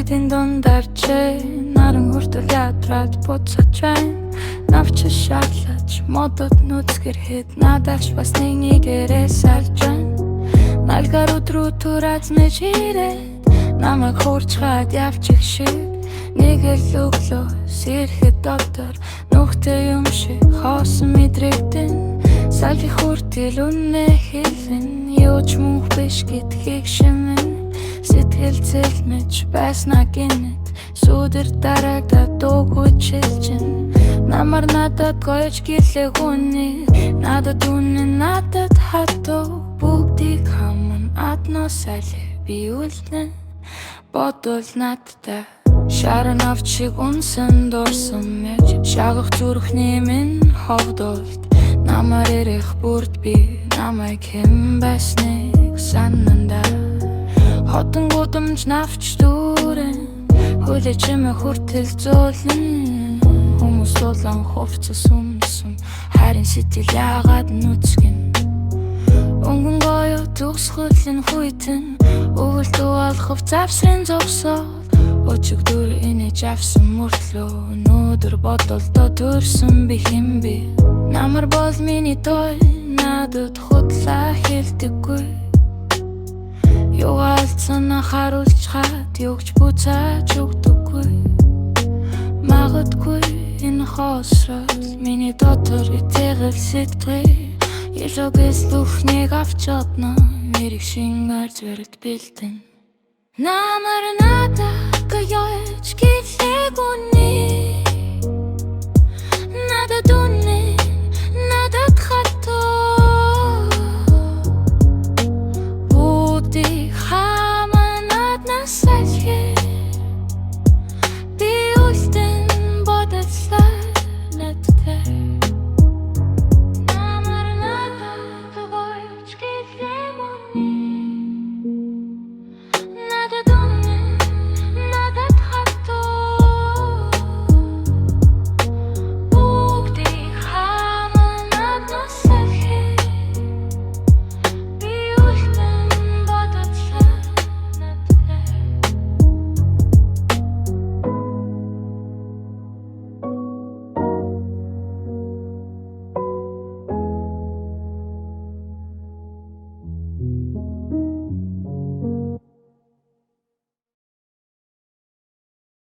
Бидийн дунд арчээ. Наран хүртэл ядраад буцаж байна. Навч шаарлаж модод нүцгэрхэд надад ч бас нэг нэгээрээ сарж байна. Налгаар өдрүү түр азмэж ирээд намайг хуурчгаад явчих шиг. Нэг л өглөө сэрэхэд дотор нүхтэй юм шиг хоосон мэдрэгдэн. Салхи хүртэл үнэ хэлнэ. Юу ч мөнх биш гэдгийг шимэн. Сэтгэл зэлмэж байснаа гинэт сүүдэр дараагдаад дуугүй чилжин. Намар надад гоёж гэлээ хүний. Надад үнэн, надад хатуу. Бүгдийг хаман аднаас аль би үлдэн. Бодвол надтай шар навч шиг унсан дурсан мэж. Шагах зүрхний минь ховдолт. Намар ирэх бүрд би намайг хэн байсныг сананда. Хотон гудамж навч дүүрэн. Хөлөө чимээ хүртэл зөөлөн. Хүмүүс дулаан хувцас өмсөн. Харин сэтгэл яагаад нүцгэн. Өнгөн гоё төгсгөлийн хүйтэн. Өвөлдөө алхав завсрын зогсоол. Өчигдөр инээж авсан мөртлөө өнөөдөр бодолдоо төрсөн би хэн бэ? Намар бол миний той, надад худлаа хэлдэггүй. Юу алдсан харуулж хаад юу ч буцааж өгдөггүй. Магадгүй энэ хоосрол миний дотор итгэл сэтгэл. Илүү гэслөхнийг авч чадна. Мэрэгшин арз барьд бэлдэн. Намар надад гоёж гэлээ гүний.